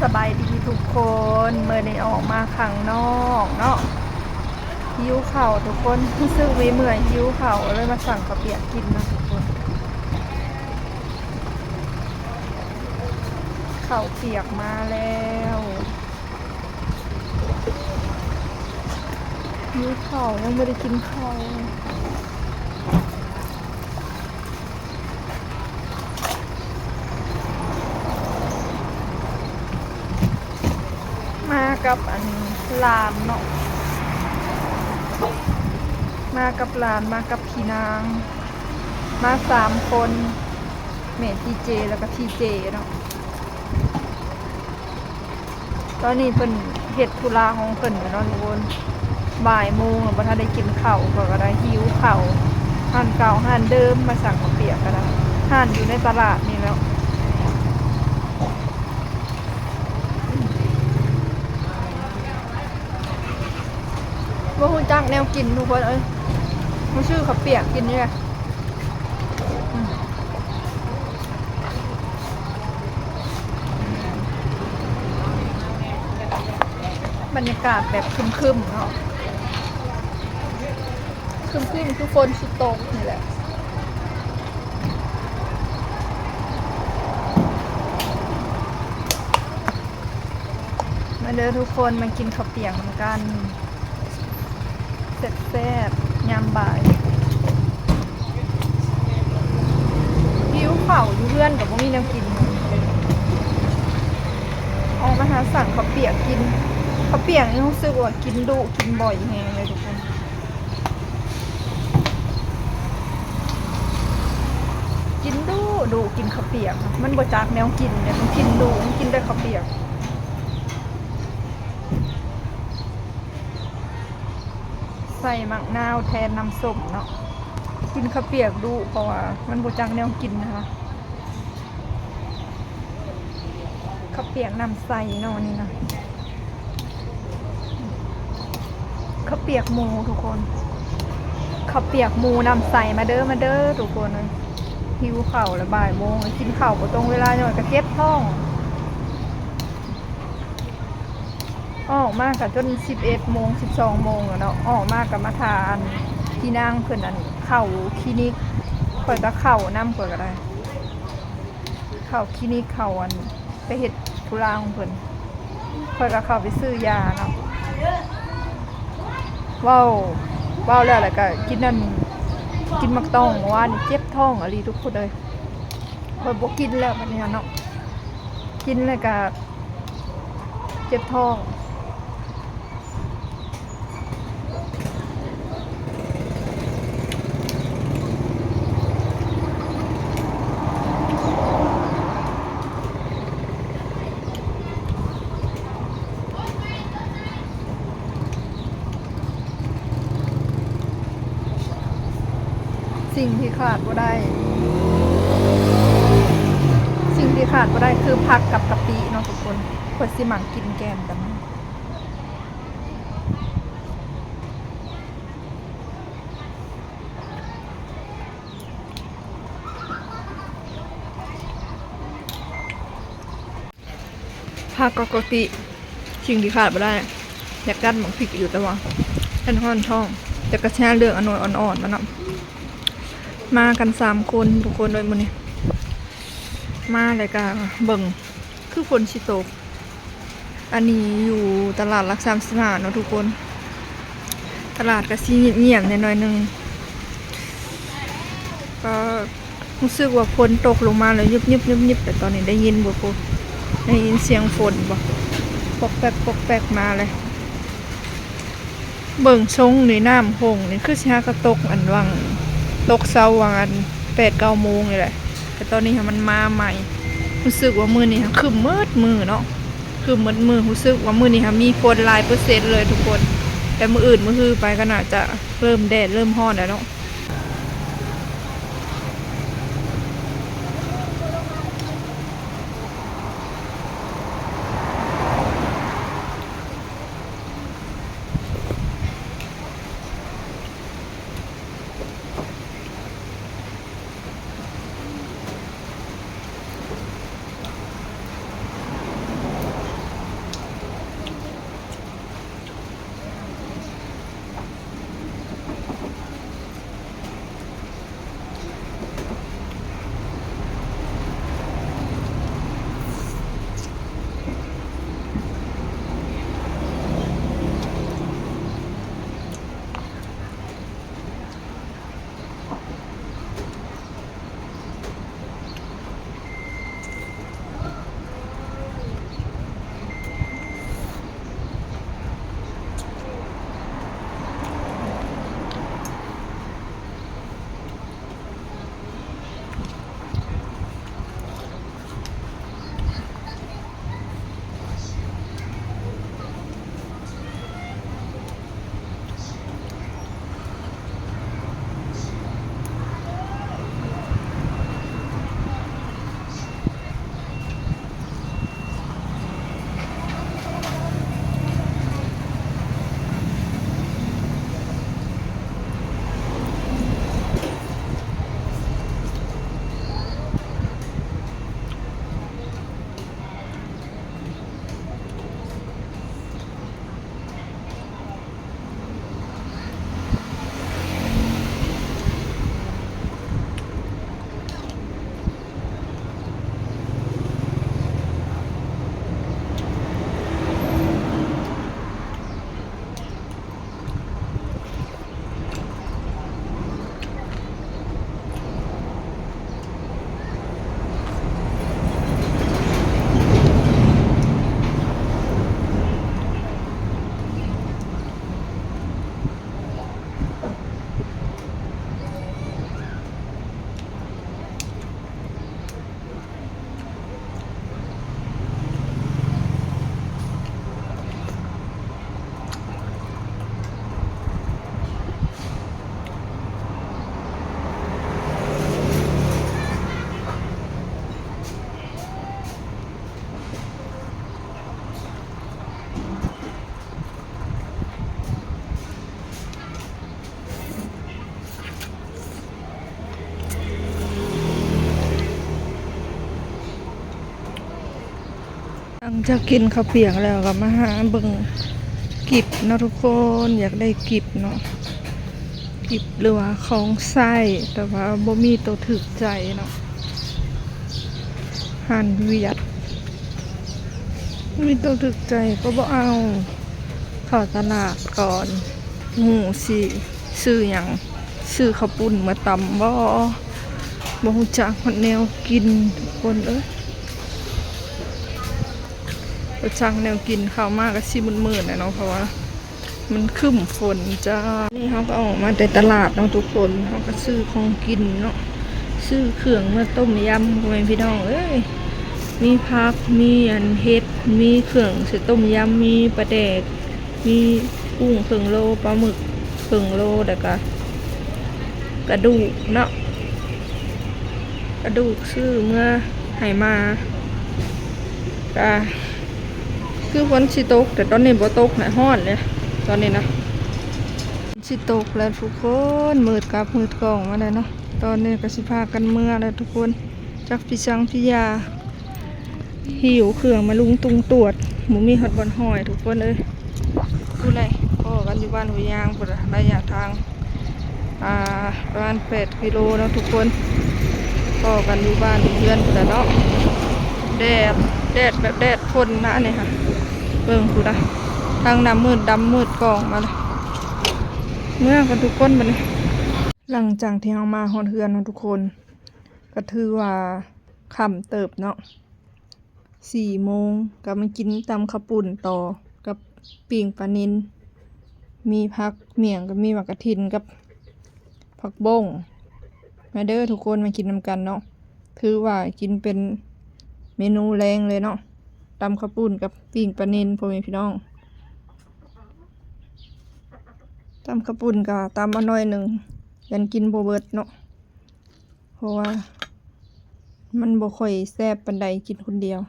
ສະບາຍດີທຸກຄົນ ມື້ນີ້ອອກມາຂ້າງນອກເນາະ ຫິວເຂົ້າທຸກຄົນ ຮູ້ສຶກເມື່ອຍໆ ຫິວເຂົ້າ ເລີຍມາສັ່ງເຂົ້າປຽກກິນເນາະທຸກຄົນ. ເຂົ້າປຽກມາແລ້ວ ຫິວເຂົ້າ ຍັງບໍ່ໄດ້ກິນເຂົ້າ. ມາກັບອັນຫຼານເນາະ ມາກັບຫຼານ ມາກັບພີ່ນາງ ມາສາມຄົນ ແມ່ ທີເຈ ແລ້ວກໍ ທີເຈ ເນາະ. ຕອນນີ້ເພິ່ນເຮັດທຸລະຂອງເພິ່ນຢູ່ເນາະທຸກຄົນ ບ່າຍໂມງແລ້ວ ບໍ່ທັນໄດ້ກິນເຂົ້າ ຂ້ອຍກໍໄດ້ຫິວເຂົ້າ ຮ້ານເກົ່າຮ້ານເດີມ ມາສັ່ງເຂົ້າປຽກກໍໄດ້ ຮ້ານຢູ່ໃນຕະຫຼາດນີ້ແຫຼະ. ບໍ່ຮູ້ຈັກແນວກິນທຸກຄົນເອີຍ ມາຊື້ເຂົ້າປຽກກິນນີ້ແຫຼະ. ບັນຍາກາດແບບຄຶມໆ ເນາະ ຄຶມໆ ຄືຝົນຊິຕົກນີ້ແຫຼະ. ມາເດີທຸກຄົນ ມາກິນເຂົ້າປຽກນຳກັນ ແຊບໆ ຍາມບ່າຍ ຫິວເຂົ້າ ຢູ່ເຮືອນກໍບໍ່ມີແນວກິນ ອອກມາຫາສັ່ງເຂົ້າປຽກກິນ ເຂົ້າປຽກນີ້ຮູ້ສຶກວ່າກິນດຸ ກິນບ່ອຍແຮງເລີຍທຸກຄົນ. ກິນດຸດຸ ກິນເຂົ້າປຽກ ມັນບໍ່ຈັກແນວກິນເດ້ ມັນກິນດຸ ມັນກິນແຕ່ເຂົ້າປຽກ ໃສ່ໝາກນາວແທນນ້ຳສົ້ມເນາະ ກິນເຂົ້າປຽກດຸ ເພາະວ່າມັນບໍ່ຈັກແນວກິນນະ. ເຂົ້າປຽກນ້ຳໃສເນາະ ອັນນີ້ນະ ເຂົ້າປຽກໝູທຸກຄົນ ເຂົ້າປຽກໝູນ້ຳໃສ ມາເດີ ມາເດີທຸກຄົນເອີຍ ຫິວເຂົ້າແລ້ວ ບ່າຍໂມງ ກິນເຂົ້າບໍ່ຕົງເວລາ ຍ້ອນກະເຈັບທ້ອງ ອອກມາກະຈົນສິບເອັດໂມງ ສິບສອງໂມງແລ້ວເນາະ ອອກມາກະມາຖ້າອັນ ພີ່ນາງເພິ່ນອັນ ເຂົ້າຄລີນິກ ຂ້ອຍກະເຂົ້ານຳ ຂ້ອຍກະໄດ້ ເຂົ້າຄລີນິກ ເຂົ້າອັນ ໄປເຮັດທຸລະຂອງເພິ່ນ ຂ້ອຍກໍເຂົ້າໄປຊື້ຢາເນາະ ເວົ້າ ເວົ້າແລ້ວ ແລ້ວກໍກິນອັນ ກິນໝາກຕ້ອງ ເມື່ອວານນີ້ເຈັບທ້ອງອີ່ຫຼີທຸກຄົນເອີຍ ຂ້ອຍບໍ່ກິນແລ້ວບັດນີ້ເນາະ ກິນແລ້ວກໍເຈັບທ້ອງ. ສິ່ງທີ່ຂາດບໍ່ໄດ້ ສິ່ງທີ່ຂາດບໍ່ໄດ້ຄືຜັກກັບກະປິເນາະທຸກຄົນ ຂ້ອຍຊິມັກກິນແກ່ມກັນ. ຜັກກັບກະປິ ສິ່ງທີ່ຂາດບໍ່ໄດ້ ຢາກກັດໝາກພິກຢູ່ ແຕ່ວ່າຮ້ອນທ້ອງ ແຕ່ກໍຊິຫາເລືອກອັນນ້ອຍອ່ອນໆ ມາເນາະ ມາກັນສາມຄົນທຸກຄົນເອີຍ ມື້ນີ້ ມາແລ້ວກໍເບິ່ງ ຄືຝົນຊິຕົກ ອັນນີ້ຢູ່ຕະຫຼາດຫຼັກສາມສິບຫ້າເນາະທຸກຄົນ ຕະຫຼາດກະຊິງຽບໆແດ່ໜ້ອຍໜຶ່ງ ກໍຮູ້ສຶກວ່າຝົນຕົກລົງມາແລ້ວ ຍຶບໆໆ ແຕ່ຕອນນີ້ໄດ້ຍິນບໍ່ພຸ້ນ ໄດ້ຍິນສຽງຝົນບໍ່ ປົອກແປັກ ປົອກແປັກ ມາແລ້ວ. ເບິ່ງຊົງນີ້ນ້ຳໂຂງນີ້ຄືຊິຫາກະຕົກອັນຫວ່າງ ຕົກເຊົ້າຫວ່າງອັນແປດເກົ້າໂມງນີ້ແຫຼະ ແຕ່ຕອນນີ້ຫັ້ນມັນມາໃໝ່ ຮູ້ສຶກວ່າມື້ນີ້ຫັ້ນຄຶ້ມໝົດມື້ເນາະ ຄຶ້ມໝົດມື້ ຮູ້ສຶກວ່າມື້ນີ້ຫັ້ນມີຝົນຫຼາຍເປີເຊັນເລີຍທຸກຄົນ ແຕ່ມື້ອື່ນມື້ຮືໄປກໍໜ້າຈະເລີ່ມແດດເລີ່ມຮ້ອນແລ້ວເນາະ. ເ ຫຼັງຈາກກິນເຂົ້າປຽກແລ້ວກໍມາຫາເບິ່ງກິບເນາະທຸກຄົນ, ຢາກໄດ້ກິບເນາະ, ກິບ ຫຼືວ່າຂອງໃຊ້ ແຕ່ວ່າບໍ່ມີໂຕຖືກໃຈເນາະ. ຮ້ານຫວຽດ ບໍ່ມີໂຕຖືກໃຈກໍບໍ່ເອົາ. ເຂົ້າຕະຫຼາດກ່ອນ ຮູ້ຊິຊື້ຫຍັງ, ຊື້ເຂົ້າປຸ້ນມາຕຳບໍ? ບໍ່ຮູ້ຈັກຮອດແນວກິນທຸກຄົນເອີຍ. ບໍ່ຈັກແນວກິນ ເຂົ້າມາກໍຊິມືດໆແຫຼະເນາະ ເພາະວ່າມັນຄຶ້ມຝົນຈ້າ. ນີ້ເຮົາກໍອອກມາແຕ່ຕະຫຼາດເນາະທຸກຄົນ, ເຮົາກໍຊື້ຂອງກິນເນາະ, ຊື້ເຄື່ອງມາຕົ້ມຢຳ ພໍ່ແມ່ພີ່ນ້ອງເອີຍ. ມີຜັກ ມີອັນເຫັດ ມີເຄື່ອງໃສ່ຕົ້ມຢຳ ມີປາແດກ ມີກຸ້ງເຄິ່ງໂລ ປາໝຶກເຄິ່ງໂລ ແລ້ວກະກະດູກເນາະ, ກະດູກຊື້ເມືອໃຫ້ໝາ. ກະຄືຝົນຊິຕົກ ແຕ່ຕອນນີ້ບໍ່ຕົກນະ, ຮ້ອນເລີຍຕອນນີ້ນະ. ຊິຕົກແລ້ວທຸກຄົນ, ມືດກັບມືດກ້ອງມາແລ້ວເນາະ. ຕອນນີ້ກໍຊິພາກັນເມືອແລ້ວທຸກຄົນ, ຈັກພິສັງພິຢາ. ຫິ້ວເຄື່ອງມາລຸງຕຸງຕວດ ບໍ່ມີຮອດບ່ອນຫ້ອຍທຸກຄົນເອີຍ. ຜູ້ໃດພໍ້ກັນຢູ່ບ້ານຫ້ວຍຍາງພຸ້ນລະ ໄລຍະທາງ ອ່າ ປະມານແປດກິໂລເນາະທຸກຄົນ, ພໍ້ກັນຢູ່ບ້ານຢູ່ເຮືອນພຸ້ນລະເນາະ. ແດດ ແດດແບບແດດພົ່ນນະອັນນີ້ຫະ, ເບິ່ງພຸ້ນນະ ທັງດຳມືດ ດຳມືດກ້ອງມາເລີຍ. ເມືອກັນທຸກຄົນບັດນີ້. ຫຼັງຈາກທີ່ເຮົາມາຮອດເຮືອນເນາະທຸກຄົນ, ກໍຖືວ່າຄ່ຳເຕີບເນາະ. ສີ່ໂມງ ກໍມາກິນຕຳເຂົ້າປຸ້ນຕໍ່ກັບປີ້ງປານິນ, ມີຜັກໝ້ຽງ ກໍມີໝາກກະທິນກັບຜັກບົ້ງ. ມາເດີທຸກຄົນ ມາກິນນຳກັນເນາະ. ຖືວ່າກິນເປັນເມນູແລງເລີຍເນາະ, ຕຳເຂົ້າປຸ້ນກັບປີ້ງປານິນ ພໍ່ແມ່ພີ່ນ້ອງ. ຕຳເຂົ້າປຸ້ນກໍຕຳເອົາໜ້ອຍໜຶ່ງ ຢ້ານກິນບໍ່ເບິດເນາະ, ເພາະວ່າມັນບໍ່ຄ່ອຍແຊບປານໃດ ກິນຄົນດຽວ.